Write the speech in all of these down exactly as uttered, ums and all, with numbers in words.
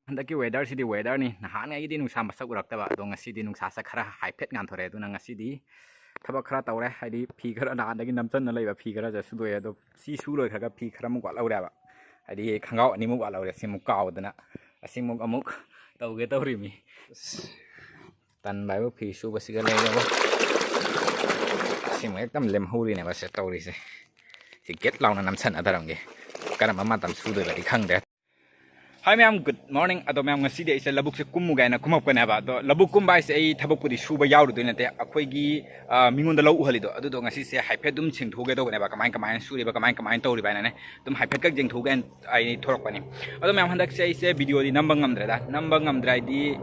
ꯍꯟꯗꯛꯀꯤ ꯋꯦꯗꯔꯁꯤꯗꯤ ꯋꯦꯗꯔꯅꯤ꯫ ꯅꯍꯥꯟꯉꯩꯗꯤ ꯅꯨꯡꯁꯥ ꯃꯁꯛ ꯎꯔꯛꯇꯕ, ꯑꯗꯣ ꯉꯁꯤꯗꯤ ꯅꯨꯡꯁꯥꯁꯦ ꯈꯔ ꯍꯥꯏꯐꯦꯠ ꯉꯥꯟꯊꯣꯔꯛꯑꯦ꯫ ꯑꯗꯨꯅ ꯉꯁꯤꯗꯤ ꯊꯕꯛ ꯈꯔ ꯇꯧꯔꯦ, ꯍꯥꯏꯗꯤ ꯐꯤ ꯈꯔ ꯅꯍꯥꯟꯗꯒꯤ ꯅꯝꯁꯤꯟꯅ ꯂꯩꯕ ꯐꯤ ꯈꯔꯁꯦ ꯁꯨꯗꯣꯛꯑꯦ꯫ ꯑꯗꯣ ꯁꯤ ꯁꯨ ꯂꯣꯏꯈ꯭ꯔꯒ ꯐꯤ ꯈꯔꯃꯨꯛ ꯋꯥꯠꯍꯧꯔꯦꯕ, ꯍꯥꯏꯗꯤ ꯈꯣꯡꯒ꯭ꯔꯥꯎ ꯑꯅꯤꯃꯨꯛ ꯋꯥꯠꯍꯧꯔꯦ꯫ ꯁꯤꯃꯨꯛ ꯀꯥꯎꯗꯅ ꯑꯁꯤꯃꯨꯛ ꯑꯃꯨꯛ ꯇꯧꯒꯦ ꯇꯧꯔꯤꯃꯤ꯫ ꯇꯟꯕ ꯍꯥꯏꯕꯨ ꯐꯤ ꯁꯨꯕꯁꯤꯒ ꯂꯩꯔꯕ꯫ ꯁꯤꯃꯨꯛ ꯍꯦꯛꯇ ꯂꯦꯝꯍꯧꯔꯤꯅꯦꯕ ꯁꯦ ꯇꯧꯔꯤꯁꯦ꯫ ꯁꯤ ꯒꯦꯠ ꯂꯥꯎꯅ ꯅꯝꯁꯟꯅꯗꯔꯝꯒꯦ꯫ ꯀꯔꯝꯕ ꯃꯇꯝ ꯁꯨꯗꯣꯏꯕꯗꯤ ꯈꯪꯗꯦ꯫ Hi ꯃꯌꯥꯝ, good morning꯫ ꯑꯗꯣ ꯃꯌꯥꯝ, ꯉꯁꯤꯗꯤ ꯑꯩꯁꯦ ꯂꯧꯕꯨꯛꯁꯦ ꯀꯨꯝꯃꯨ ꯀꯥꯏꯅ ꯀꯨꯝꯃꯛꯄꯅꯦꯕ꯫ ꯑꯗꯣ ꯂꯧꯕꯨꯛ ꯀꯨꯝꯕ ꯍꯥꯏꯁꯦ ꯑꯩ ꯊꯕꯛꯄꯨꯗꯤ ꯁꯨꯕ ꯌꯥꯎꯔꯨꯗꯣꯏ ꯅꯠꯇꯦ, ꯑꯩꯈꯣꯏꯒꯤ, ꯑ, ꯃꯤꯉꯣꯟꯗ ꯂꯧ ꯎꯍꯜꯂꯤꯗꯣ, ꯑꯗꯨꯗꯣ ꯉꯁꯤꯁꯦ ꯍꯥꯏꯐꯦꯠ ꯑꯗꯨꯝ ꯁꯦꯡꯊꯣꯛꯎꯒꯦ ꯇꯧꯕꯅꯦꯕ꯫ ꯀꯃꯥꯏ ꯀꯃꯥꯏꯅ ꯁꯨꯔꯤꯕ, ꯀꯃꯥꯏ ꯀꯃꯥꯏꯅ ꯇꯧꯔꯤꯕ ꯍꯥꯏꯅꯅꯦ ꯑꯗꯨꯝ ꯍꯥꯏꯐꯦꯠꯈꯛ ꯌꯦꯡꯊꯣꯛꯎꯒꯦ ꯍꯥꯏꯅ ꯑꯩ ꯊꯣꯛꯂꯛꯄꯅꯤ꯫ ꯑꯗꯣ ꯃꯌꯥꯝ, ꯍꯟꯗꯛꯁꯦ ꯑꯩꯁꯦ ꯚꯤꯗꯤꯑꯣꯗꯤ ꯅꯝꯕ ꯉꯝꯗ꯭ꯔꯦꯗ꯫ ꯅꯝꯕ ꯉꯝꯗ꯭ꯔꯦ ꯍꯥꯏꯗꯤ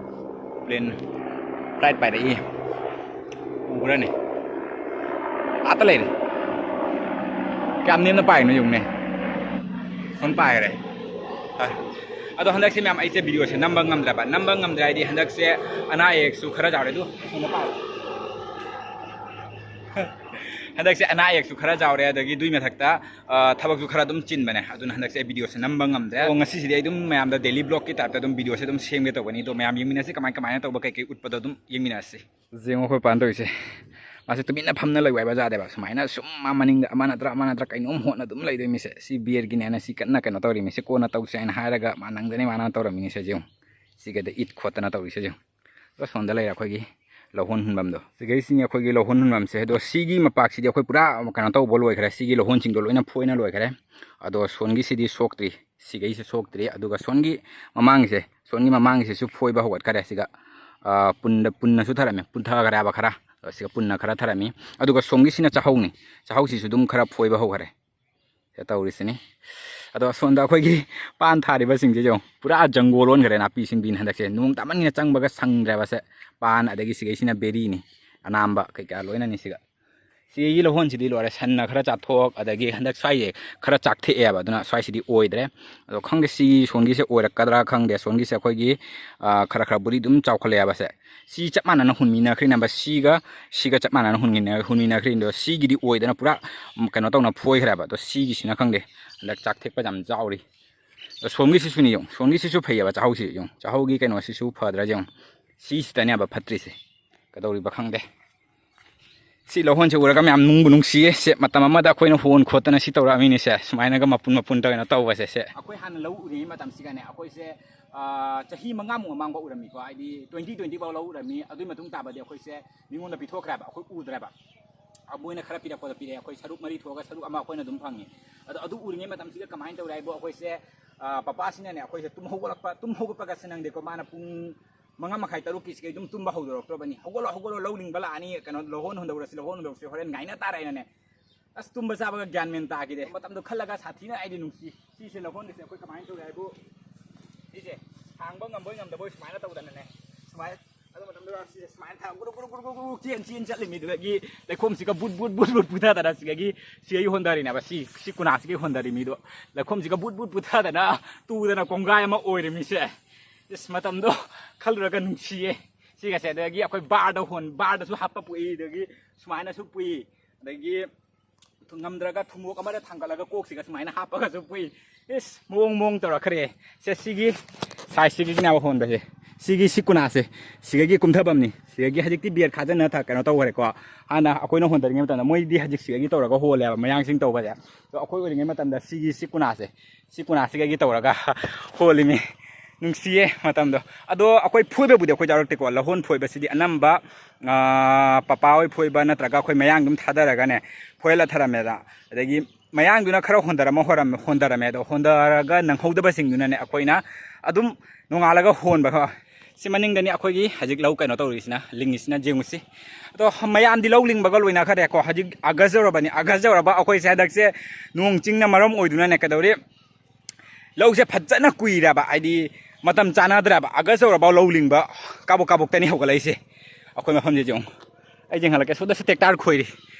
plane flight ꯄꯥꯏꯔꯛꯏ꯫ ꯎꯕ꯭ꯔꯅꯦ? ꯑꯥꯇ ꯂꯩꯔꯦ꯫ ꯀꯌꯥꯝ ꯅꯦꯝꯅ ꯄꯥꯏꯅꯣ ꯌꯦꯡꯉꯨꯅꯦ꯫ ꯁꯨꯝ ꯄꯥꯏꯈ꯭ꯔꯦ꯫ ꯑ, ꯑꯗꯣ ꯍꯟꯗꯛꯁꯦ ꯃꯌꯥꯝ, ꯑꯩꯁꯦ ꯚꯤꯗꯤꯑꯣꯁꯦ ꯅꯝꯕ ꯉꯝꯗ꯭ꯔꯕ꯫ ꯅꯝꯕ ꯉꯝꯗ꯭ꯔꯦ ꯍꯥꯏꯗꯤ ꯍꯟꯗꯛꯁꯦ ꯑꯅꯥ ꯑꯌꯦꯛꯁꯨ ꯈꯔ ꯆꯥꯎꯔꯦ꯫ ꯑꯗꯨ ꯁꯣꯝꯗ ꯄꯥꯏ꯫ ꯍꯟꯗꯛꯁꯦ ꯑꯅꯥ ꯑꯌꯦꯛꯁꯨ ꯈꯔ ꯆꯥꯎꯔꯦ, ꯑꯗꯒꯤ ꯑꯗꯨꯏ ꯃꯊꯛꯇ, ꯑ, ꯊꯕꯛꯁꯨ ꯈꯔ ꯑꯗꯨꯝ ꯆꯤꯟꯕꯅꯦ꯫ ꯑꯗꯨꯅ ꯍꯟꯗꯛꯁꯦ ꯑꯩ ꯚꯤꯗꯤꯑꯣꯁꯦ ꯅꯝꯕ ꯉꯝꯗ꯭ꯔꯦ꯫ ꯑꯗꯣ ꯉꯁꯤꯁꯤꯗꯤ ꯑꯩ ꯑꯗꯨꯝ ꯃꯌꯥꯝꯗ daily vlogꯀꯤ typeꯇ ꯑꯗꯨꯝ ꯚꯤꯗꯤꯑꯣꯁꯦ ꯑꯗꯨꯝ ꯁꯦꯝꯒꯦ ꯇꯧꯕꯅꯤ꯫ ꯑꯗꯣ ꯃꯌꯥꯝ ꯌꯦꯡꯃꯤꯟꯅꯁꯤ, ꯀꯃꯥꯏ ꯀꯃꯥꯏꯅ ꯇꯧꯕ, ꯀꯩ ꯀꯩ ꯎꯠꯄꯗꯣ ꯑꯗꯨꯝ ꯌꯦꯡꯃꯤꯟꯅꯁꯤ꯫ ꯌꯦꯡꯉꯣ ꯑꯩꯈꯣꯏ ꯄꯥꯟ ꯇꯧꯔꯤꯁꯦ꯫ ꯃꯥꯁꯦ ꯇꯨꯃꯤꯟꯅ ꯐꯝꯅ ꯂꯩꯌꯨ ꯍꯥꯏꯕ ꯌꯥꯗꯦꯕ꯫ ꯁꯨꯃꯥꯏꯅ ꯁꯨꯝ ꯃꯥ ꯃꯅꯤꯡꯗ ꯑꯃ ꯅꯠꯇ꯭ꯔꯥ ꯑꯃ ꯅꯠꯇ꯭ꯔꯥ ꯀꯩꯅꯣꯝ ꯍꯣꯠꯅ ꯑꯗꯨꯝ ꯂꯩꯗꯣꯏ ꯃꯤꯁꯦ꯫ ꯁꯤ ꯕꯤꯌꯔꯒꯤꯅꯦꯅ ꯁꯤ ꯀꯟꯅ ꯀꯩꯅꯣ ꯇꯧꯔꯤ ꯃꯤꯁꯦ꯫ ꯀꯣꯟꯅ ꯇꯧꯁꯦ ꯍꯥꯏꯅ ꯍꯥꯏꯔꯒ ꯃꯥ ꯅꯪꯗꯅꯤ ꯃꯥꯅ ꯇꯧꯔꯝꯃꯤꯅꯤꯁꯦ ꯌꯦꯡꯉꯨ꯫ ꯁꯤꯒꯗ ꯏꯠ ꯈꯣꯠꯇꯅ ꯇꯧꯔꯤꯁꯦ ꯌꯦꯡꯉꯨ꯫ ꯑꯗꯣ ꯁꯣꯝꯗ ꯂꯩꯔꯦ ꯑꯩꯈꯣꯏꯒꯤ ꯂꯧꯍꯣꯟ ꯍꯨꯟꯐꯝꯗꯣ꯫ ꯁꯤꯒꯩꯁꯤꯅꯤ ꯑꯩꯈꯣꯏꯒꯤ ꯂꯧꯍꯣꯟ ꯍꯨꯟꯐꯝꯁꯦ꯫ ꯑꯗꯣ ꯁꯤꯒꯤ ꯃꯄꯥꯛꯁꯤꯗꯤ ꯑꯩꯈꯣꯏ ꯄꯨꯔꯥ ꯀꯩꯅꯣ ꯇꯧꯕ ꯂꯣꯏꯈ꯭ꯔꯦ꯫ ꯁꯤꯒꯤ ꯂꯧꯍꯣꯟꯁꯤꯡꯗꯣ ꯂꯣꯏꯅ ꯐꯣꯏꯅ ꯂꯣꯏꯈ꯭ꯔꯦ꯫ ꯑꯗꯣ ꯁꯣꯟꯒꯤꯁꯤꯗꯤ ꯁꯣꯛꯇ꯭ꯔꯤ꯫ ꯁꯤꯒꯩꯁꯦ ꯁꯣꯛꯇ꯭ꯔꯤ꯫ ꯑꯗꯨꯒ ꯁꯣꯟꯒꯤ ꯃꯃꯥꯡꯒꯤꯁꯦ, ꯁꯣꯟꯒꯤ ꯃꯃꯥꯡꯒꯤꯁꯤꯁꯨ ꯐꯣꯏꯕ ꯍꯧꯒꯠꯈꯔꯦ꯫ ꯁꯤꯒ, ꯑ, ꯄꯨꯟꯗ, ꯄꯨꯟꯅꯁꯨ ꯊꯔꯝꯃꯦ, ꯄꯨꯟꯊꯈ꯭ꯔꯦꯕ ꯈꯔ꯫ ꯑꯗꯣ ꯁꯤꯒ ꯄꯨꯟꯅ ꯈꯔ ꯊꯔꯝꯃꯤ꯫ ꯑꯗꯨꯒ ꯁꯣꯝꯒꯤꯁꯤꯅ ꯆꯥꯍꯧꯅꯤ꯫ ꯆꯥꯍꯧꯁꯤꯁꯨ ꯑꯗꯨꯝ ꯈꯔ ꯐꯣꯏꯕ ꯍꯧꯈꯔꯦ꯫ ꯁꯤꯗ ꯇꯧꯔꯤꯁꯤꯅꯤ꯫ ꯑꯗꯣ ꯑꯁꯣꯝꯗ ꯑꯩꯈꯣꯏꯒꯤ ꯄꯥꯟ ꯊꯥꯔꯤꯕꯁꯤꯡꯁꯦ ꯌꯦꯡꯉꯨ, ꯄꯨꯔꯥ ꯖꯪꯒꯣꯜ ꯑꯣꯟꯈꯔꯦ ꯅꯥꯄꯤ ꯁꯤꯡꯕꯤꯅ ꯍꯟꯗꯛꯁꯦ꯫ ꯅꯣꯡ ꯇꯥꯃꯟꯒꯤꯅ ꯆꯪꯕꯒ ꯁꯪꯗ꯭ꯔꯦꯕ ꯁꯦ꯫ ꯄꯥꯟ, ꯑꯗꯒꯤ ꯁꯤꯒꯩꯁꯤꯅ ꯕꯦꯔꯤꯅꯤ, ꯑꯅꯥꯝꯕ ꯀꯩꯀꯥ ꯂꯣꯏꯅꯅꯤ ꯁꯤꯒ꯫ ꯁꯤꯒꯤ ꯂꯧꯍꯣꯟꯁꯤꯗꯤ ꯂꯣꯏꯔꯦ, ꯁꯟꯅ ꯈꯔ ꯆꯥꯊꯣꯛ, ꯑꯗꯒꯤ ꯍꯟꯗꯛ ꯁ꯭ꯋꯥꯏꯁꯦ ꯈꯔ ꯆꯥꯛꯊꯦꯛꯑꯦꯕ, ꯑꯗꯨꯅ ꯁ꯭ꯋꯥꯏꯁꯤꯗꯤ ꯑꯣꯏꯗ꯭ꯔꯦ꯫ ꯑꯗꯣ ꯈꯪꯗꯦ, ꯁꯤ ꯁꯣꯝꯒꯤꯁꯦ ꯑꯣꯏꯔꯛꯀꯗ꯭ꯔꯥ ꯈꯪꯗꯦ꯫ ꯁꯣꯝꯒꯤꯁꯦ ꯑꯩꯈꯣꯏꯒꯤ, ꯑ, ꯈꯔ ꯈꯔꯕꯨꯗꯤ ꯑꯗꯨꯝ ꯆꯥꯎꯈꯠꯂꯛꯑꯦꯕ ꯁꯦ꯫ ꯁꯤ ꯆꯞ ꯃꯥꯟꯅꯅ ꯍꯨꯟꯃꯤꯟꯅꯈ꯭ꯔꯤꯅꯦꯕ꯫ ꯁꯤꯒ, ꯁꯤꯒ ꯆꯞ ꯃꯥꯟꯅꯅ ꯍꯨꯟꯃꯤꯟꯅ-, ꯍꯨꯟꯃꯤꯟꯅꯈ꯭ꯔꯤꯅꯦ꯫ ꯑꯗꯣ ꯁꯤꯒꯤꯗꯤ ꯑꯣꯏꯗꯅ ꯄꯨꯔꯥ, ꯎꯝ, ꯀꯩꯅꯣ ꯇꯧꯅ ꯐꯣꯏꯈ꯭ꯔꯦꯕ꯫ ꯑꯗꯣ ꯁꯤꯒꯤꯁꯤꯅ ꯈꯪꯗꯦ, ꯍꯟꯗꯛ ꯆꯥꯛ ꯊꯦꯛꯄ ꯌꯥꯝ ꯌꯥꯎꯔꯤ꯫ ꯑꯗꯣ ꯁꯣꯝꯒꯤꯁꯤꯁꯨꯅꯤ ꯌꯦꯡꯉꯨ, ꯁꯣꯝꯒꯤꯁꯤꯁꯨ ꯐꯩꯌꯦꯕ ꯆꯥꯛꯍꯧꯁꯤ ꯌꯦꯡꯉꯨ, ꯆꯥꯛꯍꯧꯒꯤ ꯀꯩꯅꯣꯁꯤꯁꯨ ꯐꯗ꯭ꯔꯥ ꯌꯦꯡꯉꯨ꯫ ꯁꯤꯁꯤꯗꯅꯦꯕ ꯐꯠꯇ꯭ꯔꯤꯁꯦ, ꯀꯩꯗꯧꯔꯤꯕ ꯈꯪꯗꯦ꯫ ꯁꯤ ꯂꯧꯍꯣꯟꯁꯦ ꯎꯔꯒ ꯃꯌꯥꯝ ꯅꯨꯡꯕꯨ ꯅꯨꯡꯁꯤꯌꯦ꯫ ꯁꯦ, ꯃꯇꯝ ꯑꯃꯗ ꯑꯩꯈꯣꯏꯅ ꯍꯣꯟ ꯈꯣꯠꯇꯅ ꯁꯤ ꯇꯧꯔꯛꯑꯃꯤꯅꯦ꯫ ꯁꯦ, ꯁꯨꯃꯥꯏꯅꯒ ꯃꯄꯨꯟ ꯃꯄꯨꯟ ꯇꯧꯅ ꯇꯧꯕꯁꯦ꯫ ꯁꯦ, ꯑꯩꯈꯣꯏ ꯍꯥꯟꯅ ꯂꯧ ꯎꯔꯤꯉꯩ ꯃꯇꯝꯁꯤꯒꯅꯦ, ꯑꯩꯈꯣꯏꯁꯦ, ꯑꯥ, ꯆꯍꯤ ꯃꯉꯥꯃꯨꯛ ꯃꯃꯥꯡꯐꯥꯎ ꯎꯔꯝꯃꯤꯀꯣ, ꯍꯥꯏꯗꯤ twenty twenty ꯐꯥꯎ ꯂꯧ ꯎꯔꯝꯃꯤ꯫ ꯑꯗꯨꯒꯤ ꯃꯇꯨꯡ ꯇꯥꯕꯗꯤ ꯑꯩꯈꯣꯏꯁꯦ ꯃꯤꯉꯣꯟꯗ ꯄꯤꯊꯣꯛꯈ꯭ꯔꯦꯕ, ꯑꯩꯈꯣꯏ ꯎꯗ꯭ꯔꯦꯕ꯫ ꯑ, ꯃꯣꯏꯅ ꯈꯔ ꯄꯤꯔꯛꯄꯗꯣ ꯄꯤꯔꯛꯑꯦ, ꯑꯩꯈꯣꯏ ꯁꯔꯨꯛ ꯃꯔꯤ ꯊꯣꯛꯑꯒ ꯁꯔꯨꯛ ꯑꯃ ꯑꯩꯈꯣꯏꯅ ꯑꯗꯨꯝ ꯐꯪꯉꯤ꯫ ꯑꯗꯣ ꯑꯗꯨ ꯎꯔꯤꯉꯩ ꯃꯇꯝꯁꯤꯗ ꯀꯃꯥꯏꯅ ꯇꯧꯔꯦ ꯍꯥꯏꯕꯨ, ꯑꯩꯈꯣꯏꯁꯦ, ꯑ, ꯄꯄꯥꯁꯤꯅꯅꯦ ꯑꯩꯈꯣꯏꯁꯦ ꯇꯨꯝ ꯍꯧꯒꯠꯂꯛꯄ, ꯇꯨꯝ ꯍꯧꯒꯠꯄꯒꯁꯦ ꯅꯪꯗꯦꯀꯣ, ꯃꯥꯅ ꯄꯨꯡ ꯃꯉꯥ ꯃꯈꯥꯏ ꯇꯔꯨꯛꯀꯤꯁꯤꯒꯩ ꯑꯗꯨꯝ ꯇꯨꯝꯕ ꯍꯧꯗꯣꯔꯛꯇ꯭ꯔꯕꯅꯤ꯫ "ꯍꯧꯒꯠꯂꯣ, ꯍꯧꯒꯠꯂꯣ, ꯂꯧ ꯂꯤꯡꯕ ꯂꯥꯛꯑꯅꯤ, ꯀꯩꯅꯣ, ꯂꯧꯍꯣꯟ ꯍꯨꯟꯗꯧꯔꯁꯤ, ꯂꯧꯍꯣꯟ ꯍꯨꯟꯗꯧꯔꯁꯤ, ꯍꯣꯔꯦꯟ ꯉꯥꯏꯅ ꯇꯥꯔꯦ" ꯍꯥꯏꯅꯅꯦ꯫ ꯑꯁ, ꯇꯨꯝꯕ ꯆꯥꯕꯒ ꯒ꯭ꯌꯥꯟ ꯃꯦꯟ ꯇꯥꯈꯤꯗꯦ꯫ ꯃꯇꯝꯗꯣ ꯈꯜꯂꯒ ꯁꯥꯊꯤꯅ ꯑꯩꯗꯤ ꯅꯨꯡꯁꯤ꯫ ꯁꯤꯁꯦ ꯂꯧꯍꯣꯟꯒꯁꯦ ꯑꯩꯈꯣꯏ ꯀꯃꯥꯏꯅ ꯇꯧꯔꯦ ꯍꯥꯏꯕꯨ, ꯁꯤꯁꯦ ꯊꯥꯡꯕ ꯉꯝꯕꯣꯏ ꯉꯝꯗꯕꯣꯏ ꯁꯨꯃꯥꯏꯅ ꯇꯧꯗꯅꯅꯦ, ꯁꯨꯃꯥꯏꯅ, ꯑꯗꯨ ꯃꯇꯝꯗꯨꯗ ꯁꯤꯁꯦ ꯁꯨꯃꯥꯏꯅ ꯊꯥꯡ ꯒꯨꯔꯨ ꯒꯨꯔꯨ ꯒꯨꯔꯨ ꯒꯨꯔꯨ ꯒꯨꯔꯨ ꯆꯦꯟ ꯆꯦꯟ ꯆꯠꯂꯤ ꯃꯤꯗꯨꯗꯒꯤ ꯂꯩꯈꯣꯝꯁꯤꯒ ꯕꯨꯠ ꯕꯨꯠ ꯕꯨꯠ ꯕꯨꯠ ꯄꯨꯊꯗꯅ ꯁꯤꯗꯒꯤ, ꯁꯤꯗꯒꯤ ꯍꯣꯟꯊꯔꯤꯅꯦꯕ꯫ ꯁꯤ, ꯁꯤ ꯀꯨꯅꯥꯁꯤꯒꯤ ꯍꯣꯟꯊꯔꯤ ꯃꯤꯗꯣ꯫ ꯂꯩꯈꯣꯝꯁꯤꯒ ꯕꯨꯠ ꯕꯨꯠ ꯄꯨꯊꯗꯅ ꯇꯨꯗꯅ ꯀꯣꯡꯒꯥꯏ ꯑꯃ ꯑꯣꯏꯔꯤꯃꯤꯁꯦ꯫ ꯏꯁ, ꯃꯇꯝꯗꯣ ꯈꯜꯂꯨꯔꯒ ꯅꯨꯡꯁꯤꯌꯦ꯫ ꯁꯤꯒꯁꯦ, ꯑꯗꯒꯤ ꯑꯩꯈꯣꯏ ꯕꯥꯔꯗ ꯍꯣꯟ, ꯕꯥꯔꯗꯁꯨ ꯍꯥꯞꯄ ꯄꯨꯏ, ꯑꯗꯒꯤ ꯁꯨꯃꯥꯏꯅꯁꯨ ꯄꯨꯏ, ꯑꯗꯒꯤ ꯉꯝꯗ꯭ꯔꯒ ꯊꯨꯝꯃꯣꯛ ꯑꯃꯗ ꯊꯥꯡꯒꯠꯂꯒ ꯀꯣꯛꯁꯤꯒ ꯁꯨꯃꯥꯏꯅ ꯍꯥꯞꯄꯒꯁꯨ ꯄꯨꯏ꯫ ꯏꯁ, ꯃꯑꯣꯡ ꯃꯑꯣꯡ ꯇꯧꯔꯛꯈ꯭ꯔꯦ꯫ ꯁꯦ, ꯁꯤꯒꯤ ꯁꯥꯏꯖꯁꯤꯒꯤꯅꯦꯕ ꯍꯣꯟꯕꯁꯦ꯫ ꯁꯤꯒꯤ ꯁꯤ ꯀꯨꯅꯥꯁꯦ, ꯁꯤꯗꯒꯤ ꯀꯨꯝꯊꯐꯝꯅꯤ꯫ ꯁꯤꯗꯒꯤ ꯍꯧꯖꯤꯛꯇꯤ ꯕꯦꯠ ꯈꯥꯖꯤꯟꯅ ꯊ-, ꯀꯩꯅꯣ ꯇꯧꯈ꯭ꯔꯦꯀꯣ꯫ ꯍꯥꯟꯅ ꯑꯩꯈꯣꯏꯅ ꯍꯣꯟꯗꯔꯤꯉꯩ ꯃꯇꯝꯗ ꯃꯣꯏꯗꯤ ꯍꯧꯖꯤꯛ ꯁꯤꯗꯒꯤ ꯇꯧꯔꯒ ꯍꯣꯜꯂꯦꯕ, ꯃꯌꯥꯡꯁꯤꯡ ꯇꯧꯕꯁꯦ꯫ ꯑꯗꯣ ꯑꯩꯈꯣꯏ ꯑꯣꯏꯔꯤꯉꯩ ꯃꯇꯝꯗ ꯁꯤꯒꯤ ꯁꯤ ꯀꯨꯅꯥꯁꯦ, ꯁꯤ ꯀꯨꯅꯥꯁꯤꯗꯒꯤ ꯇꯧꯔꯒ ꯍꯣꯜꯂꯤꯃꯤ꯫ ꯅꯨꯡꯁꯤꯌꯦ ꯃꯇꯝꯗꯣ꯫ ꯑꯗꯣ ꯑꯩꯈꯣꯏ ꯐꯣꯏꯕꯕꯨꯗꯤ ꯑꯩꯈꯣꯏ ꯌꯥꯎꯔꯛꯇꯦꯀꯣ꯫ ꯂꯧꯍꯣꯟ ꯐꯣꯏꯕꯁꯤꯗꯤ ꯑꯅꯝꯕ, ꯑꯥ, ꯄꯄꯥ ꯍꯣꯏ ꯐꯣꯏꯕ ꯅꯠꯇ꯭ꯔꯒ ꯑꯩꯈꯣꯏ ꯃꯌꯥꯡ ꯑꯗꯨꯝ ꯊꯥꯗꯔꯒꯅꯦ ꯐꯣꯏꯍꯜꯂ ꯊꯔꯝꯃꯦꯗ꯫ ꯑꯗꯒꯤ ꯃꯌꯥꯡꯗꯨꯅ ꯈꯔ ꯍꯣꯟꯗꯔꯝꯃ ꯍꯣꯔꯝ-, ꯍꯣꯟꯗꯔꯝꯃꯦ꯫ ꯑꯗꯣ ꯍꯣꯟꯗꯔꯒ ꯅꯪꯍꯧꯗꯕꯁꯤꯡꯗꯨꯅꯅꯦ ꯑꯩꯈꯣꯏꯅ ꯑꯗꯨꯝ ꯅꯣꯡꯉꯥꯜꯂꯒ ꯍꯣꯟꯕ꯫ ꯁꯤ ꯃꯅꯤꯡꯗꯅꯤ ꯑꯩꯈꯣꯏꯒꯤ ꯍꯧꯖꯤꯛ ꯂꯧ ꯀꯩꯅꯣ ꯇꯧꯔꯤꯁꯤꯅ, ꯂꯤꯡꯉꯤꯁꯤꯅ ꯌꯦꯡꯉꯨꯁꯤ꯫ ꯑꯗꯣ ꯃꯌꯥꯝꯗꯤ ꯂꯧ ꯂꯤꯡꯕꯒ ꯂꯣꯏꯅꯈ꯭ꯔꯦꯀꯣ꯫ ꯍꯧꯖꯤꯛ ꯑꯥꯒꯁ ꯌꯧꯔꯕꯅꯤ꯫ ꯑꯥꯒꯁ ꯌꯧꯔꯕ ꯑꯩꯈꯣꯏꯁꯦ ꯍꯟꯗꯛꯁꯦ ꯅꯣꯡ ꯆꯤꯡꯅ ꯃꯔꯝ ꯑꯣꯏꯗꯨꯅꯅꯦ ꯀꯩꯗꯧꯔꯤ, ꯂꯧꯁꯦ ꯐꯖꯅ ꯀꯨꯏꯔꯦꯕ, ꯍꯥꯏꯗꯤ ꯃꯇꯝ ꯆꯥꯅꯗ꯭ꯔꯦꯕ꯫ ꯑꯥꯒꯁ ꯌꯧꯔꯐꯥꯎ ꯂꯧ ꯂꯤꯡꯕ ꯀꯥꯕꯣꯛ ꯀꯥꯕꯣꯛꯇꯅꯤ ꯍꯧꯒꯠꯂꯛꯏꯁꯦ꯫ ꯑꯩꯈꯣꯏ ꯃꯐꯝꯁꯦ ꯌꯦꯡꯉꯨ꯫ ꯑꯩ ꯌꯦꯡꯍꯜꯂꯛꯀꯦ꯫ ꯁꯣꯝꯗꯁꯨ ꯇ꯭ꯔꯦꯛꯇꯔ ꯈꯣꯏꯔꯤ꯫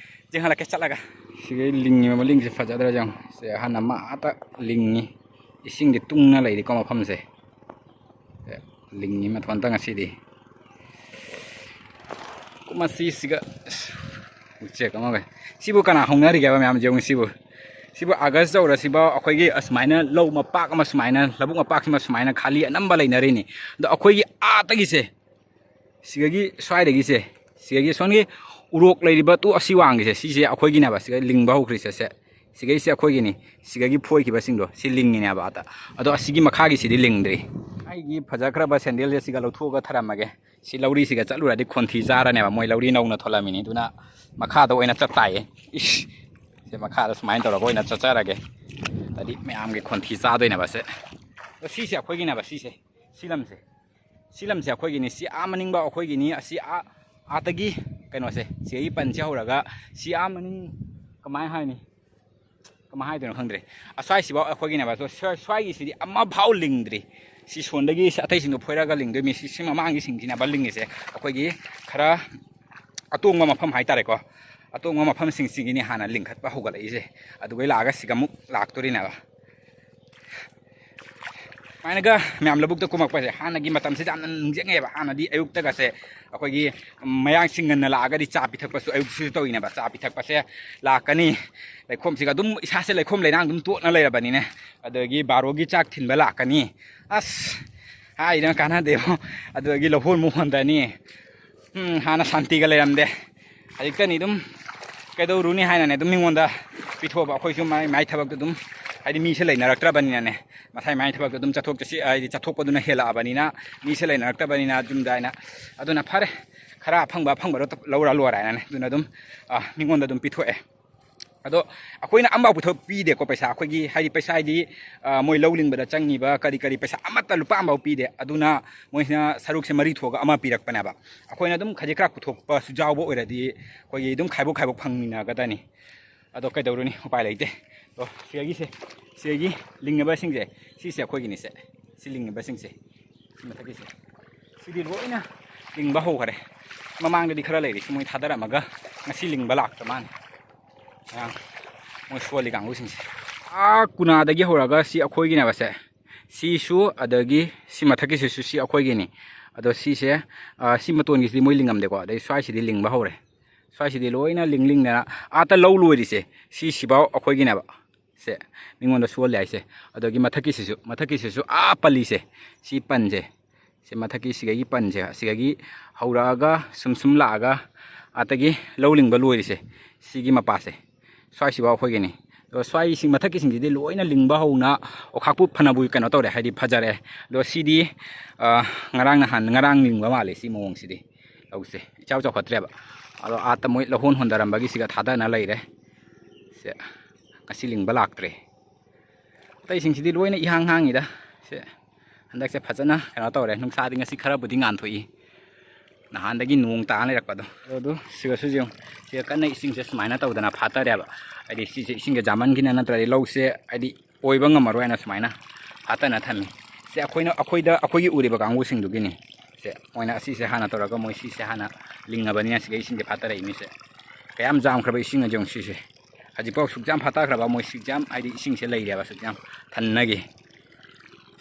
ꯌꯦꯡꯍꯜꯂꯛꯀꯦ ꯆꯠꯂꯒ꯫ ꯁꯤꯒꯤ ꯂꯤꯡꯉꯤꯕ ꯃꯂꯤꯡꯁꯦ ꯐꯖꯗ꯭ꯔꯥ ꯌꯦꯡꯉꯨ꯫ ꯁꯦ, ꯑꯍꯟ ꯑꯃ ꯑꯥꯗ ꯂꯤꯡꯉꯤ꯫ ꯏꯁꯤꯡꯗꯤ ꯇꯨꯡꯅ ꯂꯩꯔꯤꯀꯣ ꯃꯐꯝꯁꯦ꯫ ꯁꯦ, ꯂꯤꯡꯉꯤ ꯃꯊꯣꯟꯇ ꯉꯁꯤꯗꯤ꯫ ꯃꯁꯤꯁꯤꯒ, ꯑꯁ, ꯎꯆꯦꯛ ꯑꯃꯒ꯫ ꯁꯤꯕꯨ ꯀꯅꯥ ꯍꯧꯅꯔꯤꯒꯦꯕ ꯃꯌꯥꯝ ꯌꯦꯡꯉꯨ ꯁꯤꯕꯨ꯫ ꯁꯤꯕꯨ ꯑꯥꯒꯁ ꯌꯧꯔꯁꯤꯐꯥꯎ ꯑꯩꯈꯣꯏꯒꯤ ꯑꯁꯨꯃꯥꯏꯅ ꯂꯧ ꯃꯄꯥꯛ ꯑꯃ ꯁꯨꯃꯥꯏꯅ, ꯂꯧꯕꯨꯛ ꯃꯄꯥꯛꯁꯤꯃ ꯁꯨꯃꯥꯏꯅ ꯈꯥꯂꯤ ꯑꯅꯝꯕ ꯂꯩꯅꯔꯤꯅꯤ꯫ ꯑꯗꯣ ꯑꯩꯈꯣꯏꯒꯤ ꯑꯥꯗꯒꯤꯁꯦ, ꯁꯤꯗꯒꯤ ꯁ꯭ꯋꯥꯏꯗꯒꯤꯁꯦ, ꯁꯤꯗꯒꯤ ꯁꯣꯝꯒꯤ ꯎꯔꯣꯛ ꯂꯩꯔꯤꯕ ꯇꯨ ꯑꯁꯤ ꯋꯥꯡꯒꯤꯁꯦ, ꯁꯤꯁꯦ ꯑꯩꯈꯣꯏꯒꯤꯅꯦꯕ꯫ ꯁꯤꯒ ꯂꯤꯡꯕ ꯍꯧꯈ꯭ꯔꯤꯁꯦ, ꯁꯦ, ꯁꯤꯒꯩꯁꯦ ꯑꯩꯈꯣꯏꯒꯤꯅꯤ꯫ ꯁꯤꯗꯒꯤ ꯐꯣꯏꯈꯤꯕꯁꯤꯡꯗꯣ ꯁꯤ ꯂꯤꯡꯉꯤꯅꯦꯕ ꯑꯥꯗ꯫ ꯑꯗꯣ ꯑꯁꯤꯒꯤ ꯃꯈꯥꯒꯤꯁꯤꯗꯤ ꯂꯤꯡꯗ꯭ꯔꯤ꯫ ꯑꯩꯒꯤ ꯐꯖꯈ꯭ꯔꯕ ꯁꯦꯟꯗꯦꯜꯁꯦ ꯁꯤꯒ ꯂꯧꯊꯣꯛꯑꯒ ꯊꯔꯝꯃꯒꯦ꯫ ꯁꯤ ꯂꯧꯔꯤꯁꯤꯒ ꯆꯠꯂꯨꯔꯗꯤ ꯈꯣꯟꯊꯤ ꯆꯥꯔꯅꯦꯕ꯫ ꯃꯣꯏ ꯂꯧꯔꯤ ꯅꯧꯅ ꯊꯣꯛꯂꯝꯃꯤꯅꯤ, ꯑꯗꯨꯅ ꯃꯈꯥꯗ ꯑꯣꯏꯅ ꯆꯠ ꯇꯥꯏꯌꯦ꯫ ꯏꯁ! ꯁꯦ ꯃꯈꯥꯗ ꯁꯨꯃꯥꯏꯅ ꯇꯧꯔꯒ ꯑꯣꯏꯅ ꯆꯠꯆꯔꯒꯦ꯫ ꯍꯥꯏꯗꯤ ꯃꯌꯥꯝꯒꯤ ꯈꯣꯟꯊꯤ ꯆꯥꯗꯣꯏꯅꯦꯕ ꯁꯦ꯫ ꯑꯗꯣ ꯁꯤꯁꯦ ꯑꯩꯈꯣꯏꯒꯤꯅꯦꯕ, ꯁꯤꯁꯦ꯫ ꯁꯤ ꯂꯝꯁꯦ꯫ ꯁꯤ ꯂꯝꯁꯦ ꯑꯩꯈꯣꯏꯒꯤꯅꯤ꯫ ꯁꯤ ꯑꯥ ꯃꯅꯤꯡꯕ ꯑꯩꯈꯣꯏꯒꯤꯅꯤ꯫ ꯑꯁꯤ ꯑꯥ, ꯑꯥꯗꯒꯤ ꯀꯩꯅꯣꯁꯦ, ꯁꯤꯗꯒꯤ ꯄꯟꯁꯦ ꯍꯧꯔꯒ ꯁꯤ ꯑꯥ ꯃꯅꯤꯡ, ꯀꯃꯥꯏꯅ ꯍꯥꯏꯅꯤ? ꯀꯃꯥꯏꯅ ꯍꯥꯏꯗꯣꯏꯅꯣ ꯈꯪꯗ꯭ꯔꯦ꯫ ꯑꯁ꯭ꯋꯥꯏꯁꯤꯐꯥꯎ ꯑꯩꯈꯣꯏꯒꯤꯅꯦꯕ꯫ ꯑꯗꯣ ꯁ꯭ꯋꯥꯏ-, ꯁ꯭ꯋꯥꯏꯒꯤꯁꯤꯗꯤ ꯑꯃꯐꯥꯎ ꯂꯤꯡꯗ꯭ꯔꯤ꯫ ꯁꯤ ꯁꯣꯟꯗꯒꯤ ꯁꯤ ꯑꯇꯩꯁꯤꯡꯗꯣ ꯐꯣꯏꯔꯒ ꯂꯤꯡꯗꯣꯏꯅꯤ꯫ ꯁꯤ, ꯁꯤ ꯃꯃꯥꯡꯒꯤꯁꯤꯡꯁꯤꯅꯦꯕ ꯂꯤꯡꯉꯤꯁꯦ꯫ ꯑꯩꯈꯣꯏꯒꯤ ꯈꯔ ꯑꯇꯣꯡꯕ ꯃꯐꯝ ꯍꯥꯏꯇꯥꯔꯦꯀꯣ꯫ ꯑꯇꯣꯡꯕ ꯃꯐꯝꯁꯤꯡꯁꯤꯒꯤꯅꯤ ꯍꯥꯟꯅ ꯂꯤꯡꯈꯠꯄ ꯍꯧꯒꯠꯂꯛꯏꯁꯦ꯫ ꯑꯗꯨꯒꯩ ꯂꯥꯛꯑꯒ ꯁꯤꯒ ꯑꯃꯨꯛ ꯂꯥꯛꯇꯣꯔꯤꯅꯦꯕ꯫ ꯁꯨꯃꯥꯏꯅꯒ ꯃꯌꯥꯝ ꯂꯧꯕꯨꯛꯇ ꯀꯨꯝꯃꯛꯄꯁꯦ ꯍꯥꯟꯅꯒꯤ ꯃꯇꯝꯁꯤꯗ ꯌꯥꯝꯅ ꯅꯤꯡꯁꯤꯡꯉꯦꯕ꯫ ꯍꯥꯟꯅꯗꯤ ꯑꯌꯨꯛꯇꯒꯁꯦ ꯑꯩꯈꯣꯏꯒꯤ ꯃꯌꯥꯡꯁꯤꯡ ꯉꯟꯅ ꯂꯥꯛꯑꯒꯗꯤ ꯆꯥ ꯄꯤꯊꯛꯄꯁꯨ ꯑꯌꯨꯛꯁꯤꯁꯨ ꯇꯧꯔꯤꯅꯦꯕ꯫ ꯆꯥ ꯄꯤꯊꯛꯄꯁꯦ ꯂꯥꯛꯀꯅꯤ, ꯂꯩꯈꯣꯝꯁꯤꯒ ꯑꯗꯨꯝ ꯏꯁꯥꯁꯦ ꯂꯩꯈꯣꯝ ꯂꯩꯅꯥꯡ ꯑꯗꯨꯝ ꯇꯣꯠꯅ ꯂꯩꯔꯕꯅꯤꯅꯦ꯫ ꯑꯗꯒꯤ ꯕꯥꯔꯣꯒꯤ ꯆꯥꯛ ꯊꯤꯟꯕ ꯂꯥꯛꯀꯅꯤ꯫ ꯑꯁ! ꯍꯥꯏꯗꯅ ꯀꯥꯟꯅꯗꯦꯕꯣ꯫ ꯑꯗꯨꯗꯒꯤ ꯂꯧꯍꯣꯟ ꯃꯨꯛ ꯍꯣꯟꯗꯅꯤ꯫ ꯎꯝ, ꯍꯥꯟꯅ ꯁꯥꯟꯇꯤꯒ ꯂꯩꯔꯝꯗꯦ꯫ ꯍꯧꯖꯤꯛꯇꯅꯤ ꯑꯗꯨꯝ ꯀꯩꯗꯧꯔꯨꯅꯤ ꯍꯥꯏꯅꯅꯦ ꯑꯗꯨꯝ ꯃꯤꯉꯣꯟꯗ ꯄꯤꯊꯣꯛꯑꯕ꯫ ꯑꯩꯈꯣꯏꯁꯨ ꯃꯥꯏ ꯃꯥꯏ ꯊꯕꯛꯇꯨ ꯑꯗꯨꯝ, ꯍꯥꯏꯗꯤ ꯃꯤꯁꯦ ꯂꯩꯅꯔꯛꯇ꯭ꯔꯕꯅꯤꯅꯅꯦ, ꯃꯁꯥꯏ ꯃꯥꯏ ꯊꯕꯛꯇꯨ ꯑꯗꯨꯝ ꯆꯠꯊꯣꯛ ꯆꯠꯁꯤ, ꯍꯥꯏꯗꯤ ꯆꯠꯊꯣꯛꯄꯗꯨꯅ ꯍꯦꯜꯂꯛꯑꯕꯅꯤꯅ ꯃꯤꯁꯦ ꯂꯩꯅꯔꯛꯇꯕꯅꯤꯅ ꯑꯗꯨꯝꯗ ꯑꯩꯅ, ꯑꯗꯨꯅ ꯐꯔꯦ, ꯈꯔ ꯑꯐꯪꯕ ꯑꯐꯪꯕꯗꯣ ꯂꯧꯔ ꯂꯣꯏꯔꯦ ꯍꯥꯏꯅꯅꯦ꯫ ꯑꯗꯨꯅ ꯑꯗꯨꯝ, ꯑ, ꯃꯤꯉꯣꯟꯗ ꯑꯗꯨꯝ ꯄꯤꯊꯣꯛꯑꯦ꯫ ꯑꯗꯣ ꯑꯩꯈꯣꯏꯅ ꯑꯝꯐꯥꯎ ꯄꯨꯊꯣꯛ ꯄꯤꯗꯦꯀꯣ ꯄꯩꯁꯥ꯫ ꯑꯩꯈꯣꯏꯒꯤ ꯍꯥꯏꯗꯤ ꯄꯩꯁꯥ ꯍꯥꯏꯗꯤ, ꯑ, ꯃꯣꯏ ꯂꯧ ꯂꯤꯡꯕꯗ ꯆꯪꯉꯤꯕ ꯀꯔꯤ ꯀꯔꯤ ꯄꯩꯁꯥ ꯑꯃꯠꯇ ꯂꯨꯄꯥ ꯑꯝꯐꯥꯎ ꯄꯤꯗꯦ꯫ ꯑꯗꯨꯅ ꯃꯣꯏꯁꯤꯅ ꯁꯔꯨꯛꯁꯦ ꯃꯔꯤ ꯊꯣꯛꯑꯒ ꯑꯃ ꯄꯤꯔꯛꯄꯅꯦꯕ꯫ ꯑꯩꯈꯣꯏꯅ ꯑꯗꯨꯝ ꯈꯖꯤꯛ ꯈꯔ ꯄꯨꯊꯣꯛꯄꯁꯨ ꯌꯥꯎꯕ ꯑꯣꯏꯔꯗꯤ ꯑꯩꯈꯣꯏꯒꯤ ꯑꯗꯨꯝ ꯈꯥꯏꯕꯣꯛ ꯈꯥꯏꯕꯣꯛ ꯐꯪꯃꯤꯟꯅꯒꯗꯅꯤ꯫ ꯑꯗꯣ ꯀꯩꯗꯧꯔꯨꯅꯤ, ꯎꯄꯥꯏ ꯂꯩꯇꯦ꯫ ꯑꯗꯣ ꯁꯤꯗꯒꯤꯁꯦ, ꯁꯤꯗꯒꯤ ꯂꯤꯡꯉꯤꯕꯁꯤꯡꯁꯦ, ꯁꯤꯁꯦ ꯑꯩꯈꯣꯏꯒꯤꯅꯤꯁꯦ꯫ ꯁꯤ ꯂꯤꯡꯉꯤꯕꯁꯤꯡꯁꯦ, ꯁꯤ ꯃꯊꯛꯀꯤꯁꯦ, ꯁꯤꯗꯤ ꯂꯣꯏꯅ ꯂꯤꯡꯕ ꯍꯧꯈꯔꯦ꯫ ꯃꯃꯥꯡꯗꯗꯤ ꯈꯔ ꯂꯩꯔꯤ, ꯁꯤ ꯃꯣꯏ ꯊꯥꯗꯔꯝꯃꯒ ꯉꯁꯤ ꯂꯤꯡꯕ ꯂꯥꯛꯇ꯭ꯔ ꯃꯥꯜꯂꯦ꯫ ꯑꯥ, ꯃꯣꯏ ꯁꯣꯜꯂꯤ ꯀꯥꯡꯕꯨꯁꯤꯡꯁꯦ꯫ ꯑꯥ, ꯀꯨꯅꯥꯗꯒꯤ ꯍꯧꯔꯒ ꯁꯤ ꯑꯩꯈꯣꯏꯒꯤꯅꯦꯕ ꯁꯦ꯫ ꯁꯤꯁꯨ ꯑꯗꯒꯤ ꯁꯤ ꯃꯊꯛꯀꯤꯁꯤꯁꯨ ꯁꯤ ꯑꯩꯈꯣꯏꯒꯤꯅꯤ꯫ ꯑꯗꯣ ꯁꯤꯁꯦ, ꯑꯥ, ꯁꯤ ꯃꯇꯣꯟꯒꯤꯁꯤꯗꯤ ꯃꯣꯏ ꯂꯤꯡꯉꯝꯗꯦꯀꯣ꯫ ꯑꯗꯩ ꯁ꯭ꯋꯥꯏꯁꯤꯗꯤ ꯂꯤꯡꯕ ꯍꯧꯔꯦ꯫ ꯁ꯭ꯋꯥꯏꯁꯤꯗꯤ ꯂꯣꯏꯅ ꯂꯤꯡ ꯂꯤꯡꯗꯅ ꯑꯥꯇ ꯂꯧ ꯂꯣꯏꯔꯤꯁꯦ ꯁꯤ ꯁꯤꯐꯥꯎ ꯑꯩꯈꯣꯏꯒꯤꯅꯦꯕ꯫ ꯁꯦ, ꯃꯤꯉꯣꯟꯗ ꯁꯣꯜꯂꯦ ꯍꯥꯏꯁꯦ꯫ ꯑꯗꯒꯤ ꯃꯊꯛꯀꯤꯁꯤꯁꯨ, ꯃꯊꯛꯀꯤꯁꯤꯁꯨ ꯑꯥ ꯄꯜꯂꯤꯁꯦ, ꯁꯤ ꯄꯟꯁꯦ, ꯁꯤ ꯃꯊꯛꯀꯤ ꯁꯤꯒꯒꯤ ꯄꯟꯁꯦ, ꯑꯁꯤꯗꯒꯤ ꯍꯧꯔꯛꯑꯒ ꯁꯨꯝ ꯁꯨꯝ ꯂꯥꯛꯑꯒ ꯑꯥꯗꯒꯤ ꯂꯧ ꯂꯤꯡꯕ ꯂꯣꯏꯔꯤꯁꯦ, ꯁꯤꯒꯤ ꯃꯄꯥꯁꯦ, ꯁ꯭ꯋꯥꯏꯁꯤꯐꯥꯎ ꯑꯩꯈꯣꯏꯒꯤꯅꯤ꯫ ꯑꯗꯣ ꯁ꯭ꯋꯥꯏꯁꯤꯡ, ꯃꯊꯛꯀꯤꯁꯤꯡꯁꯤꯗꯤ ꯂꯣꯏꯅ ꯂꯤꯡꯕ ꯍꯧꯅ ꯑꯣꯈꯥꯛꯄꯨ ꯐꯅꯕꯨ ꯀꯩꯅꯣ ꯇꯧꯔꯦ, ꯍꯥꯏꯗꯤ ꯐꯖꯔꯦ꯫ ꯑꯗꯣ ꯁꯤꯗꯤ, ꯑ, ꯉꯔꯥꯡ ꯅꯍꯥꯟ, ꯉꯔꯥꯡ ꯂꯤꯡꯕ ꯃꯥꯜꯂꯦ ꯁꯤ ꯃꯑꯣꯡꯁꯤꯗꯤ꯫ ꯂꯧꯁꯦ ꯏꯆꯥꯎ ꯆꯥꯎꯈꯠꯇ꯭ꯔꯦꯕ꯫ ꯑꯗꯣ ꯑꯥꯗ ꯃꯣꯏ ꯂꯧꯍꯣꯟ ꯍꯣꯟꯊꯔꯝꯕꯒꯤ ꯁꯤꯒ ꯊꯥꯗꯅ ꯂꯩꯔꯦ꯫ ꯁꯦ, ꯉꯁꯤ ꯂꯤꯡꯕ ꯂꯥꯛꯇ꯭ꯔꯦ꯫ ꯑꯇꯩꯁꯤꯡꯁꯤꯗꯤ ꯂꯣꯏꯅ ꯏꯍꯥꯡ ꯍꯥꯡꯉꯤꯗ꯫ ꯁꯦ, ꯍꯟꯗꯛꯁꯦ ꯐꯖꯅ ꯀꯩꯅꯣ ꯇꯧꯔꯦ꯫ ꯅꯨꯡꯁꯥꯗꯤ ꯉꯁꯤ ꯈꯔꯕꯨꯗꯤ ꯉꯥꯟꯊꯣꯛꯏ, ꯅꯍꯥꯟꯗꯒꯤ ꯅꯣꯡ ꯇꯥ ꯂꯩꯔꯛꯄꯗꯣ꯫ ꯑꯗꯨ ꯁꯤꯒꯁꯨ ꯌꯦꯡꯉꯨ, ꯁꯤꯒ ꯀꯟꯅ ꯏꯁꯤꯡꯁꯦ ꯁꯨꯃꯥꯏꯅ ꯇꯧꯗꯅ ꯐꯥꯠꯇꯔꯦꯕ꯫ ꯍꯥꯏꯗꯤ ꯁꯤꯁꯦ ꯏꯁꯤꯡꯁꯦ ꯖꯥꯃꯟꯈꯤꯅ ꯅꯠꯇ꯭ꯔꯗꯤ ꯂꯧꯁꯦ ꯍꯥꯏꯗꯤ ꯑꯣꯏꯕ ꯉꯝꯃꯔꯣꯏ ꯍꯥꯏꯅ ꯁꯨꯃꯥꯏꯅ ꯐꯥꯠꯇꯅ ꯊꯝꯃꯤ꯫ ꯁꯦ, ꯑꯩꯈꯣꯏꯅ, ꯑꯩꯈꯣꯏꯗ, ꯑꯩꯈꯣꯏꯒꯤ ꯎꯔꯤꯕ ꯀꯥꯡꯕꯨꯁꯤꯡꯗꯨꯒꯤꯅꯤ꯫ ꯁꯦ, ꯃꯣꯏꯅ ꯑꯁꯤꯁꯦ ꯍꯥꯟꯅ ꯇꯧꯔꯒ ꯃꯣꯏ ꯁꯤꯁꯦ ꯍꯥꯟꯅ ꯂꯤꯡꯉꯕꯅꯤꯅ ꯁꯤꯒ ꯏꯁꯤꯡꯁꯦ ꯐꯥꯠꯇꯔꯛꯏꯅꯤꯁꯦ꯫ ꯀꯌꯥꯝ ꯖꯥꯝꯈ꯭ꯔꯕ ꯏꯁꯤꯡ ꯑꯁꯦ ꯌꯦꯡꯉꯨ ꯁꯤꯁꯦ꯫ ꯍꯧꯖꯤꯛꯐꯥꯎ ꯁꯨꯛ ꯌꯥꯝ ꯐꯥꯠꯇꯈ꯭ꯔꯕ, ꯃꯣꯏ ꯁꯨꯛ ꯌꯥꯝ, ꯍꯥꯏꯗꯤ ꯏꯁꯤꯡꯁꯦ ꯂꯩꯔꯦꯕ ꯁꯨꯛ ꯌꯥꯝ ꯊꯟꯅꯒꯤ꯫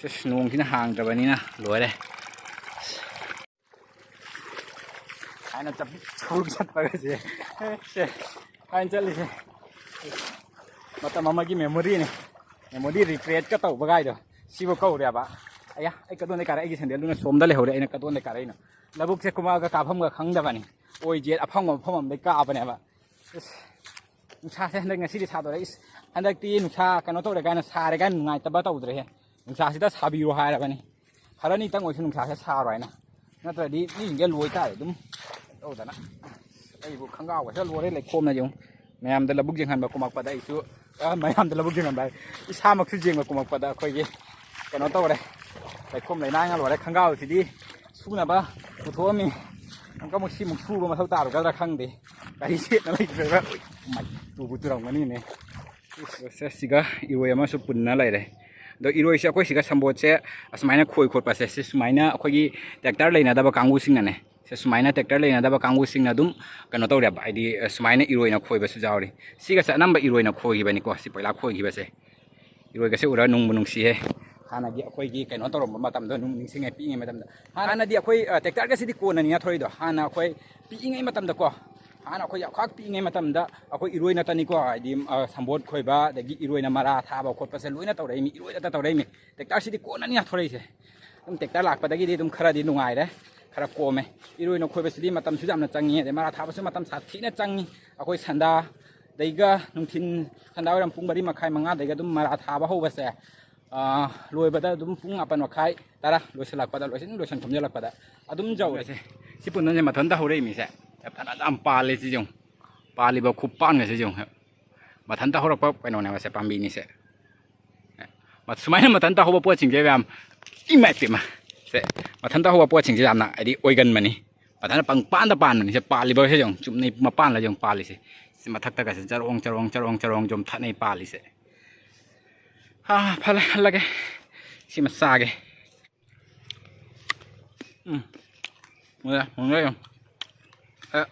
ꯑꯁ, ꯅꯣꯡꯁꯤꯅ ꯍꯥꯡꯗ꯭ꯔꯕꯅꯤꯅ ꯂꯣꯏꯔꯦ꯫ ꯍꯥꯏꯅ ꯆꯠꯄ, ꯁ꯭ꯀꯨꯜ ꯆꯠꯄꯒꯁꯦ꯫ ꯁꯦ, ꯍꯥꯏꯅ ꯆꯠꯂꯤꯁꯦ꯫ ꯃꯇꯝ ꯑꯃꯒꯤ ꯃꯦꯃꯣꯔꯤꯅꯤ꯫ ꯃꯦꯃꯣꯔꯤ ꯔꯤꯀ꯭ꯔꯤꯌꯦꯠꯀ ꯇꯧꯕ ꯀꯥꯏꯗꯣ ꯁꯤꯕꯨ ꯀꯧꯔꯦꯕ꯫ ꯑꯌꯥ, ꯑꯩ ꯀꯗꯣꯝꯗꯩ ꯀꯥꯔꯛꯏ? ꯑꯩꯒꯤ ꯁꯦꯟꯗꯦꯜꯗꯨꯅ ꯁꯣꯝꯗ ꯂꯩꯍꯧꯔꯦ, ꯑꯩꯅ ꯀꯗꯣꯝꯗꯩ ꯀꯥꯔꯛꯏꯅꯣ? ꯂꯧꯕꯨꯛꯁꯦ ꯀꯨꯝꯃꯛꯑꯒ ꯀꯥꯐꯝꯒ ꯈꯪꯗꯕꯅꯤ꯫ ꯑꯣꯏ ꯖꯦꯠ ꯑꯐꯪꯕ ꯃꯐꯝ ꯑꯃꯗꯩ ꯀꯥꯕꯅꯦꯕ꯫ ꯑꯁ, ꯅꯨꯡꯁꯥꯁꯦ ꯍꯟꯗꯛ ꯉꯁꯤꯗꯤ ꯁꯥꯗꯣꯔꯦ꯫ ꯏꯁ, ꯍꯟꯗꯛꯇꯤ ꯅꯨꯡꯁꯥ ꯀꯩꯅꯣ ꯇꯧꯔꯦ ꯀꯥꯏꯅ, ꯁꯥꯔꯦ ꯀꯥꯏꯅ ꯅꯨꯡꯉꯥꯏꯇꯕ ꯇꯧꯗ꯭ꯔꯦꯍꯦ꯫ ꯅꯨꯡꯁꯥꯁꯤꯗ ꯁꯥꯕꯤꯔꯣ ꯍꯥꯏꯔꯕꯅꯤ꯫ ꯈꯔꯅꯤꯇꯪ ꯑꯣꯏꯁꯨ ꯅꯨꯡꯁꯥꯁꯦ ꯁꯥꯔꯣ ꯍꯥꯏꯅ, ꯅꯠꯇ꯭ꯔꯗꯤ ꯃꯤꯁꯤꯡꯁꯦ ꯂꯣꯏ ꯇꯥꯔꯦ ꯑꯗꯨꯝ ꯇꯧꯗꯅ꯫ ꯑꯩꯕꯨ ꯈꯪꯒꯥꯎꯒꯁꯦ ꯂꯣꯏꯔꯦ ꯂꯩꯈꯣꯝꯅ ꯌꯦꯡꯉꯨ꯫ ꯃꯌꯥꯝꯗ ꯂꯧꯕꯨꯛ ꯌꯦꯡꯍꯟꯕ ꯀꯨꯝꯃꯛꯄꯗ ꯑꯩꯁꯨ, ꯑ, ꯃꯌꯥꯝꯗ ꯂꯧꯕꯨꯛ ꯌꯦꯡꯍꯟꯕ ꯍꯥꯏ, ꯏꯁꯥꯃꯛꯁꯨ ꯌꯦꯡꯕ ꯀꯨꯝꯃꯛꯄꯗ ꯑꯩꯈꯣꯏꯒꯤ ꯀꯩꯅꯣ ꯇꯧꯔꯦ, ꯂꯩꯈꯣꯝ ꯂꯩꯅꯥꯡꯅ ꯂꯣꯏꯔꯦ꯫ ꯈꯪꯒꯥꯎꯁꯤꯗꯤ ꯁꯨꯅꯕ ꯄꯨꯊꯣꯛꯑꯝꯃꯤ, ꯑꯃꯨꯛꯀ ꯑꯃꯨꯛ ꯁꯤꯃꯨꯛ ꯁꯨꯕ ꯃꯊꯧ ꯇꯥꯔꯨꯒꯗ꯭ꯔꯥ ꯈꯪꯗꯦ꯫ ꯀꯔꯤ ꯁꯦꯠꯅ ꯂꯩꯇ꯭ꯔꯒ ꯇꯨꯕꯨ ꯇꯨꯔꯝꯒꯅꯤꯅꯦ꯫ ꯁꯤꯒ ꯏꯔꯣꯏ ꯑꯃꯁꯨ ꯄꯨꯟꯅ ꯂꯩꯔꯦ꯫ ꯑꯗꯣ ꯏꯔꯣꯏꯁꯦ ꯑꯩꯈꯣꯏ ꯁꯤꯒ ꯁꯝꯕꯣꯠꯁꯦ ꯑꯁꯨꯃꯥꯏꯅ ꯈꯣꯏ ꯈꯣꯠꯄꯁꯦ, ꯁꯤ ꯁꯨꯃꯥꯏꯅ ꯑꯩꯈꯣꯏꯒꯤ ꯇ꯭ꯔꯦꯛꯇꯔ ꯂꯩꯅꯗꯕ ꯀꯥꯡꯕꯨꯁꯤꯡꯅꯅꯦ, ꯁꯦ ꯁꯨꯃꯥꯏꯅ ꯇ꯭ꯔꯦꯛꯇꯔ ꯂꯩꯅꯗꯕ ꯀꯥꯡꯕꯨꯁꯤꯡꯅ ꯑꯗꯨꯝ ꯀꯩꯅꯣ ꯇꯧꯔꯦꯕ, ꯍꯥꯏꯗꯤ, ꯑ, ꯁꯨꯃꯥꯏꯅ ꯏꯔꯣꯏꯅ ꯈꯣꯏꯕꯁꯨ ꯌꯥꯎꯔꯤ꯫ ꯁꯤꯒꯁꯦ ꯑꯅꯝꯕ ꯏꯔꯣꯏꯅ ꯈꯣꯏꯈꯤꯕꯅꯤꯀꯣ, ꯁꯤ ꯄꯣꯏꯂꯥ ꯈꯣꯏꯈꯤꯕꯁꯦ꯫ ꯏꯔꯣꯏꯒꯁꯦ ꯎꯔ ꯅꯨꯡꯕꯨ ꯅꯨꯡꯁꯤꯍꯦ꯫ ꯍꯥꯟꯅꯒꯤ ꯑꯩꯈꯣꯏꯒꯤ ꯀꯩꯅꯣ ꯇꯧꯔꯝꯕ ꯃꯇꯝꯗꯣ ꯑꯗꯨꯝ ꯅꯤꯡꯁꯤꯡꯉꯦ, ꯄꯤꯛꯏꯉꯩ ꯃꯇꯝꯗ꯫ ꯍꯥꯟꯅꯗꯤ ꯑꯩꯈꯣꯏ, ꯑ, ꯇ꯭ꯔꯦꯛꯇꯔꯒꯁꯤꯗꯤ ꯀꯣꯟꯅꯅꯤꯅ ꯊꯣꯛꯏꯗꯣ꯫ ꯍꯥꯟꯅ ꯑꯩꯈꯣꯏ ꯄꯤꯛꯏꯉꯩ ꯃꯇꯝꯗꯀꯣ, ꯍꯥꯟꯅ ꯑꯩꯈꯣꯏ ꯌꯥꯝ ꯈꯥꯛ ꯄꯤꯛꯏꯉꯩ ꯃꯇꯝꯗ ꯑꯩꯈꯣꯏ ꯏꯔꯣꯏ ꯅꯠꯇꯅꯤꯀꯣ, ꯍꯥꯏꯗꯤ, ꯑ, ꯁꯝꯕꯣꯠ ꯈꯣꯏꯕ, ꯑꯗꯒꯤ ꯏꯔꯣꯏꯅ ꯃꯔꯥ ꯊꯥꯕ ꯈꯣꯠꯄꯁꯦ ꯂꯣꯏꯅ ꯇꯧꯔꯛꯏꯃꯤ꯫ ꯏꯔꯣꯏꯗꯇ ꯇꯧꯔꯛꯏꯃꯤ꯫ ꯇ꯭ꯔꯦꯛꯇꯔꯁꯤꯗꯤ ꯀꯣꯟꯅꯅꯤ ꯊꯣꯔꯛꯏꯁꯦ꯫ ꯑꯗꯨꯝ ꯇ꯭ꯔꯦꯛꯇꯔ ꯂꯥꯛꯄꯗꯒꯤꯗꯤ ꯑꯗꯨꯝ ꯈꯔꯗꯤ ꯅꯨꯡꯉꯥꯏꯔꯦ, ꯈꯔ ꯀꯣꯝꯃꯦ꯫ ꯏꯔꯣꯏꯅ ꯈꯣꯏꯕꯁꯤꯗꯤ ꯃꯇꯝꯁꯨ ꯌꯥꯝꯅ ꯆꯪꯉꯤ, ꯑꯗꯩ ꯃꯔꯥ ꯊꯥꯕꯁꯨ ꯃꯇꯝ ꯁꯥꯊꯤꯅ ꯆꯪꯉꯤ꯫ ꯑꯩꯈꯣꯏ ꯁꯟꯗꯥꯗꯩꯒ ꯅꯨꯡꯊꯤꯟ, ꯁꯟꯗꯥ ꯋꯥꯏꯔꯝ ꯄꯨꯡ ꯃꯔꯤ ꯃꯈꯥꯏ, ꯃꯉꯥꯗꯩꯒ ꯑꯗꯨꯝ ꯃꯔꯥ ꯊꯥꯕ ꯍꯧꯕꯁꯦ, ꯑꯥ, ꯂꯣꯏꯕꯗ ꯑꯗꯨꯝ ꯄꯨꯡ ꯃꯥꯄꯟ ꯃꯈꯥꯏ, ꯇꯔꯥ ꯂꯣꯏꯁꯤꯜꯂꯛꯄꯗ, ꯂꯣꯏꯁꯤꯟ, ꯂꯣꯏꯁꯤꯟ ꯊꯣꯝꯖꯤꯜꯂꯛꯄꯗ ꯑꯗꯨꯝ ꯌꯧꯔꯦ꯫ ꯁꯤ ꯄꯨꯟꯅꯁꯦ ꯃꯊꯟꯇ ꯍꯧꯔꯛꯏ ꯃꯤꯁꯦ꯫ ꯐꯖꯅ ꯌꯥꯝ ꯄꯥꯜꯂꯦ ꯁꯤ ꯌꯦꯡꯉꯨ꯫ ꯄꯥꯜꯂꯤꯕ ꯈꯨꯄꯥꯟꯒꯁꯦ ꯌꯦꯡꯉꯨ꯫ ꯃꯊꯟꯇ ꯍꯧꯔꯛꯄ ꯀꯩꯅꯣꯅꯦꯕ ꯁꯦ, ꯄꯥꯝꯕꯤꯅꯤꯁꯦ꯫ ꯁꯨꯃꯥꯏꯅ ꯃꯊꯟꯇ ꯍꯧꯕ ꯄꯣꯠꯁꯤꯡꯁꯦ ꯃꯌꯥꯝ, ꯏꯃꯥꯏ ꯄꯦꯝꯃ꯫ ꯁꯦ, ꯃꯊꯟꯇ ꯍꯧꯕ ꯄꯣꯠꯁꯤꯡꯁꯦ ꯌꯥꯝꯅ ꯍꯥꯏꯗꯤ ꯑꯣꯏꯒꯟꯕꯅꯤ꯫ ꯃꯊꯟꯇ ꯄꯪꯄꯥꯟꯗ ꯄꯥꯟꯕꯅꯤ꯫ ꯁꯦ, ꯄꯥꯜꯂꯤꯕꯁꯦ ꯌꯦꯡꯉꯨ, ꯆꯨꯝꯅ ꯃꯄꯥꯟꯗ ꯌꯦꯡꯉꯨ ꯄꯥꯜꯂꯤꯁꯦ꯫ ꯁꯤ ꯃꯊꯛꯇꯒꯁꯦ ꯆꯔꯣꯡ, ꯆꯔꯣꯡ, ꯆꯔꯣꯡ, ꯆꯔꯣꯡ ꯌꯣꯝꯊꯠꯅꯩ ꯄꯥꯜꯂꯤꯁꯦ꯫ ꯍꯥ, ꯐꯔꯦ, ꯍꯜꯂꯒꯦ꯫ ꯁꯤꯃ ꯆꯥꯒꯦ꯫ ꯎꯝ꯫ ꯃꯨꯜꯂꯦ, ꯃꯨꯟꯒ꯭ꯔꯦ ꯌꯦꯡꯉꯨ꯫ ꯑꯦ,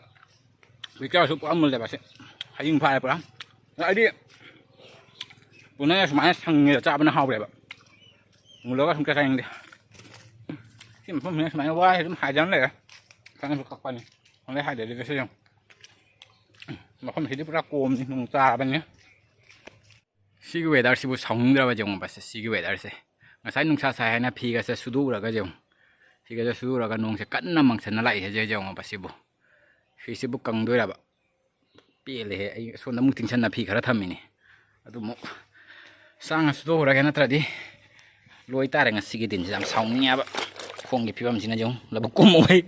ꯄꯤꯛꯆꯔꯁꯨ ꯄꯨꯔꯥ ꯃꯨꯜꯂꯦꯕ ꯁꯤ꯫ ꯍꯌꯤꯡ ꯐꯥꯔꯦ ꯄꯨꯔꯥ꯫ ꯑꯗꯣ ꯑꯩꯗꯤ ꯄꯨꯟꯅ ꯁꯨꯃꯥꯏꯅ ꯁꯪꯉꯦ ꯆꯥꯕꯅ ꯍꯥꯎꯔꯦꯕ꯫ ꯃꯨꯜꯂꯒ ꯁꯨꯝ ꯆꯥꯅꯤꯡꯗꯦ꯫ ꯁꯤ ꯃꯐꯝꯁꯤꯅ ꯁꯨꯃꯥꯏꯅ ꯋꯥꯏ ꯑꯗꯨꯝ ꯍꯥꯏꯗꯅ ꯂꯩꯔꯦ꯫ ꯈꯪꯉꯁꯨ ꯀꯛꯄꯅꯤ꯫ ꯈꯪꯗꯦ ꯍꯥꯏꯗ꯭ꯔꯗꯤ ꯀꯩꯁꯨ ꯌꯦꯡꯉꯨ꯫ ꯃꯐꯝꯁꯤꯗꯤ ꯄꯨꯔꯥ ꯀꯣꯝꯅꯤ, ꯅꯣꯡ ꯇꯥꯔꯕꯅꯤꯅ꯫ ꯁꯤꯒꯤ ꯋꯦꯗꯔꯁꯤꯕꯨ ꯁꯥꯎꯅꯤꯡꯗ꯭ꯔꯕ ꯌꯦꯡꯉꯨꯕ ꯁꯦ, ꯁꯤꯒꯤ ꯋꯦꯗꯔꯁꯦ꯫ ꯉꯁꯥꯏ ꯅꯨꯡꯁꯥ ꯁꯥꯏ ꯍꯥꯏꯅ ꯐꯤꯒꯁꯦ ꯁꯨꯗꯣꯛꯎꯔꯒ ꯌꯦꯡꯉꯨ꯫ ꯐꯤꯒꯁꯦ ꯁꯨꯗꯣꯛꯎꯔꯒ ꯅꯣꯡꯁꯦ ꯀꯟꯅ ꯃꯪꯁꯟꯅ ꯂꯥꯛꯏꯁꯦ ꯌꯦꯡꯉꯨꯕ ꯁꯤꯕꯨ꯫ ꯐꯤꯁꯤꯕꯨ ꯀꯪꯗꯣꯏꯔꯕ? ꯄꯦꯜꯂꯦꯍꯦ, ꯑꯩ ꯁꯣꯝꯗ ꯑꯃꯨꯛ ꯇꯤꯡꯁꯟꯅ ꯐꯤ ꯈꯔ ꯊꯝꯃꯤꯅꯦ꯫ ꯑꯗꯨ ꯑꯃꯨꯛ ꯁꯥꯡꯅ ꯁꯨꯗꯣꯛꯎꯔꯒꯦ, ꯅꯠꯇ꯭ꯔꯗꯤ ꯂꯣꯏ ꯇꯥꯔꯦ ꯉꯁꯤꯒꯤ ꯗꯤꯟꯁꯦ꯫ ꯌꯥꯝ ꯁꯥꯎꯅꯤꯡꯉꯦꯕ꯫ ꯈꯣꯡꯒꯤ ꯐꯤꯕꯝꯁꯤꯅ ꯌꯦꯡꯉꯨ, ꯂꯧꯕꯨꯛ ꯀꯨꯝꯃꯨꯕꯩ